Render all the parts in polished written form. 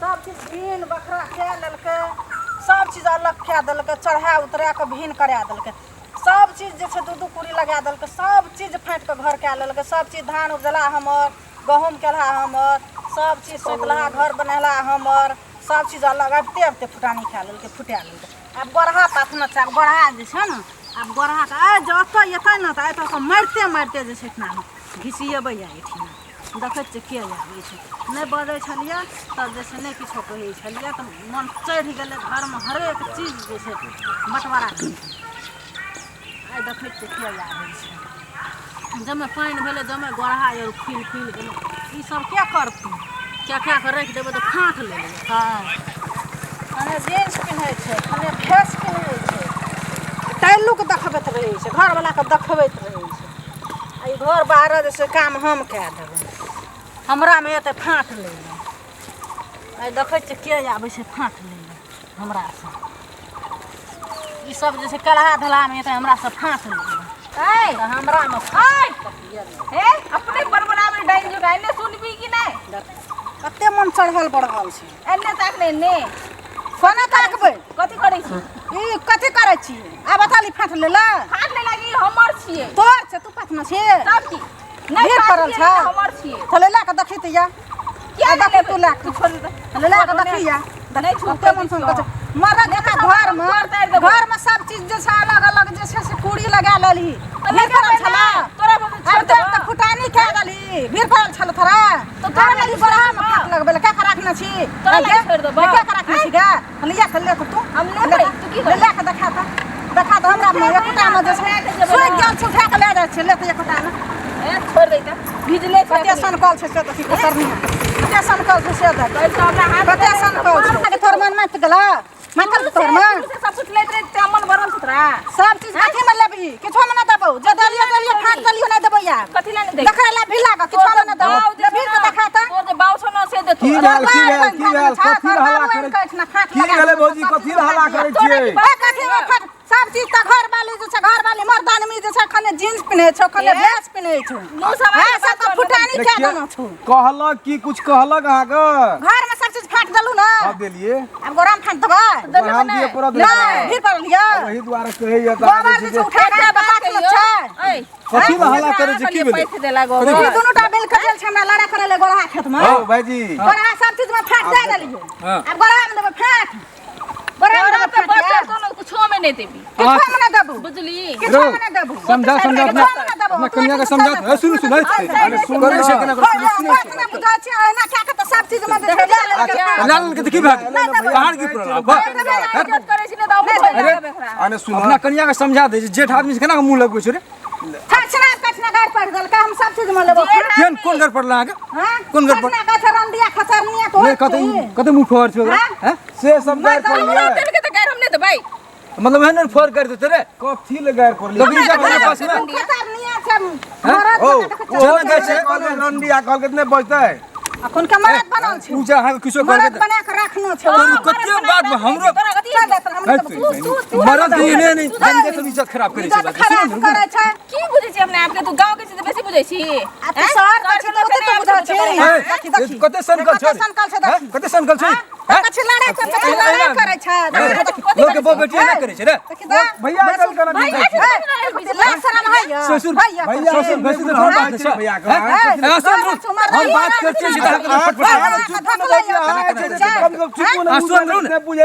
सब चीज भिन बखरा कए लेलकै, सब चीज अलग कए देलकै, चढ़ा उतरा कऽ भिन करा देलकै। सब चीज जे छै दू दू कुड़ी लगा देलकै, सब चीज फाँटि कऽ घर कए लेलकै। सब चीज धान उपजला हमर, गहूँम केलहा हमर, सब चीज सैतलहा घर बनेलहा हमर, सब चीज अलग आबिते आबिते फुटानी खा लेलकै, फुटा लेलकै। आब गोरहा पाथना छै, आब गोरहा जे छै ने, आब गोरहाके आइ जतऽ एतै ने तऽ एतऽ मारिते मारिते जे छै एहिठिना घिसिएबै। एहिठिना देखै छियै के आबै छै। नहि बजै छलियै तब जे छै नहि किछो कहै छलियै तऽ मन चढ़ि गेलै। घरमे हरेक चीज जे छै बँटवारा करि आइ देखै छियै के आबै छै। जमे पानि भेलै, जमे गोरहा आर फुलि फुलि गेलै। ई सब के करतै? कए कए कऽ राखि देबै तऽ फाँक लेबै। हँ, खने जींस पिन्है छै, खने भेस पिन्है छै, टैलूके देखबैत रहै छै, घरवलाके देखबैत रहै छै। आ ई घर बाहर जे छै काम हम कए देबै, हमरामे एतै फाँक लै लए। आइ देखै छियै के आबै छै फाँक लै लए हमरासँ। ई सब जे छै कलहा धलहामे एतै हमरासँ फाँक लै लए। ऐ तऽ हमरामे ऐ हे अपने बड़बड़ाबै डाइन जुगा, एने सुनबी कि नहि? कते मन चढ़ल बढ़ल छै। एने ताक ने, एने कोना ताकबै? कथी करै छी? ई कथी करै छी? आ बता ली, फाँट लेला। फाँट ले लागी हमर छियै। तोर छै, तू पाथना छियै। तब की नहि भीड़ फाँट पड़ल छियै, छै। तऽ हमर छियै। तऽ ले ला कऽ देखी तऽ या किया आ नहि देखी लेबै? तू ला तू छोड़ दे। ले ला कऽ देखी या। नहि छू। कते मन सुन कहै छै मरद जकाँ घरमे तोड़ ताड़ि देबो। घरमे सब चीज जे छै अलग अलग जे छै से कुड़ी लगा लेलही। तऽ भीड़ पड़ल लगेबै छला ने, तोरा बदले छोड़ आब देबो। तऽ फुटानी खा गेलही। भीड़ पड़ल छल तोरा? तऽ तोरा आब लागि गोरहामे छोड़ फाँक देबो। लगबै लए के राखने छी? तोरा लागि गे, छोड़ देबो। के राखने छी गे? लिया तऽ ले तऽ तू। हम लेबै, तू की ले करबी? कऽ देखा तऽ, देखा तऽ। हमरा एकोटामे जे छै उठा कऽ जेबै सुखि ने। गेल छै, उठा कऽ लए जाइ छै। ले तऽ एकोटामे। ए, छोड़ दै तऽ भिजले छै। कते सनकल छै से देखी, कतरनी कते सनकल छै से देख। कहै छै हमरा हाथ कते सनकल छै। तोहर मन माति गेलै? मातल तोहर मन? से सब कुछ लैत रहे ते मन भरल छै तोरा। सब चीज कथी में लेबही? किछो में नहि देबौ। जे देलियो देलियो, फाट देलियो, नहि देबौ यार। कथी ला नहि दै? देखै ला भी लागऽ, किछो में नहि देबौ। बाउ जे ले भीड़ छौ के ने, देखा तऽ। तोर जे बाउ छौ ने से देतौ। की भेल, की भेल, की भेल? कथी ला हल्ला करै? की भेलै भौजी? कथी ला हल्ला करै छियै? ए, कथी में फाट सब चीज तऽ घर वाली जे छै, घर वाली मर्द आदमी जे छै, खने जींस पिन्है छौ, खने ए? भेस पिन्है छौ। मुँह सब हँ, सबके फुटानी कए देने छौ। कहलक की? कुछ कहलक अहाँके? घर में सब चीज फाट देलू ने। अब देलिए। आब गोराम फाट देबै? हम दिए पड़त। नहि, भीड़ पड़ल यऽ। वही दुआरे कहैया तऽ गोबर आबै जे छी छै जे उठा के एकटा बात पाथलो कहियौ। छै। ऐ, कथी ला हल्ला करै छी? की भेलै? पैठ देला ई गोबर। दुनू टा मिल के गेल छै हमरा लड़ाइ करै ले गोरहा खेत में। हौ भाईजी। गोरहा सब चीज में फाट दे देलियै। हाँ। आब गोरहा में देबै फाट? गोरहा में तोरा देबै तऽ फाट? बचल तो ने कुछो में नहि देबी। किछो में नहि देबू। बुझली? किछो में नहि देबू। समझा, समझा अपना किछो में नहि देबू। अपना कन्या के समझा। ए, सुन सुन, अरे सुन करै छै ने। केना करै छै? बात नहि बुझै छै, एना कए के तऽ सब चीज में जे छै लए लेलकै फाट। लाल के तऽ की भए गेल? बाहर की पड़ल आब? इज्जत करै छी ने तऽ अबू अरे, एकरा। अरे सुन। अपना कन्या के समझा दे जे जेठ आदमी से केना के मुंह लगबै छै रे। कछना कछना गाड़ पड़ देलकै, हम सब चीज में लेबो। केहन कोन घर पड़ल अहाँके? हाँ? कोन घर पर? कछना गाछ रंडिया खचरनिया तो नहि कते कते मुंह फोड़ छै ओकरा? हाँ? हैं? से सब गारि पड़लियै? तेल के तऽ गारि हम नहि देबै। मतलब एहन फोड़ कर देते रे। कथी ले गारि पड़लियै? लकड़ी जा अपना पास में। खचरनिया छै मरद। ओ बना कऽ ओ जेना गाय छै। कहलकै रंडिया, कहलकै नहि बजतै। अखन के मरद बनल छै। उ जे अहाँके किछो मरद कहलकै बना के रखनो छै। तऽ कते बात में हमरो तोरा कथी? चल देतन, हम नहि देबो। तू मरद ई नहि नहि गंदे सब इज्जत खराब करै छै। इज्जत बात खराब सुनू ने। करै छै। की बुझै छी अपने आपके? तू गाँव के छी तऽ बेसी बुझै छी। आ तू शहर के छी तऽ ओते तू बुझै छी। ए, देखी देखी। कते सनकल छै? कते सनकल छै हैं? देखी। कते सनकल छै? हैं? कछि लड़ाइ छै, कछि लड़ाइ करै छै। देखी देखी। लोक के बहु बेटी एना करै छै रे? देखी तऽ। भैया चल कर। लाज शरम होइया? ससुर होइया? भैया ससुर भैंसुर के थोड़ा बात छै। भैया के हैं? ए, सुन रुक। हम बात कर छियै सीधा फटफट। आ, सुन रुक ने।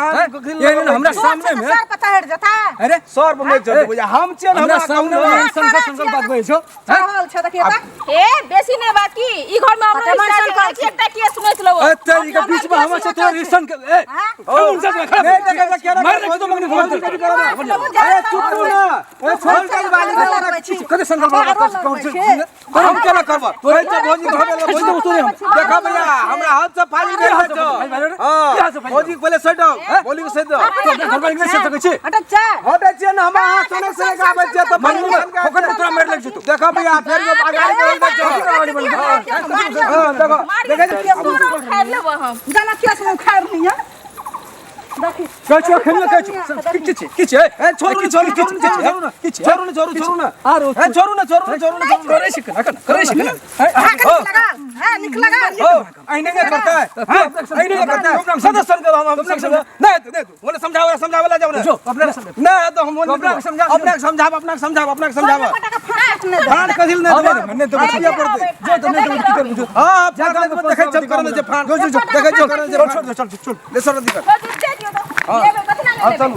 हैं? ये ने हमरा सामने में सर पर चढ़ जेता। अरे सर पर नहि चढ़ भैया, हम छियै ने। हमरा हमरा सामने में एहन सनकल सनकल बात कहै छौ, हैं? चढ़ल छै देखिए तऽ। ए, बेसी नहि बात की ई घर में हमरो कते हिस्सा मन छै। सनकल छै। एकटा के सुनैत लबो। ए तेरी के बीच में हमर से तोरा रिसन के ए कौन से खड़ा नहि देखै छै केना। मार रे तो मंगनी फोन। अरे चुप ना, ए छोड़ के बाली। कते सनकल बात कौन से? हम केना करब? तोरे छै भौजी घर में खैच देबो तोरे हम। देखा भैया, हमरा हाथ से फाली के भेल हाथ से छौ। फाली भेल रे? हां। के हाथ से फाली? भौजी के पहिले सटो, भौजी के सटो। तो अपना घर वाली के नहीं सकै छी। हटत छै। हटे छियै ने, हमरा हाथ सने सने के आबै छियै तऽ मरबू ने, फोकट में तोरा मारि लागि जेतौ। देखा भैया, फेर के अगाड़ी करल जाइ छौ। हां देखो, देखै छी। तोरो खाइ लेबो हम। जाना केस में उखाड़ लिया देखी। कहै छियौ एखन कहै छियौ की छै, की छै? ए छोड़ू ने, छोड़ू, छोड़ू, छोड़ू ने, की छै? छोड़ू ने, छोड़ू, छोड़ू ने। आरो ए छोड़ू ने, छोड़ू ने, छोड़ू ने, छोड़ू ने। करै छै केना केना करै छै केना? हाथ लगा। हां निक लगा। हो अहिने के करता है, हाँ, अहिने के करता है। सदस्य के हम समझा नहीं तो नहीं तो बोले समझावे समझावे ला जाओ ना। जो, अपना के समझा। नहीं तो हम बोले अपना के समझा। अपना के समझाब, अपना के समझाब, अपना के समझाब। टाका फाट नहीं दे। फाड़ कथिल नहीं देबै, नहीं देबै। रुपया पड़तै। जो तो नहीं देबै, की करबै, जो। हां हां, जा फाड़ गाँव देबै, में देखै पहुँचाबै, चम करने छै फाड़। जो, जो, जो, देखै चम करने छै। चल, छोड़ दे, चल, चल। ले सर दिक्कत। दे दियो तो लेबै, कतना हां लेबै? चलू।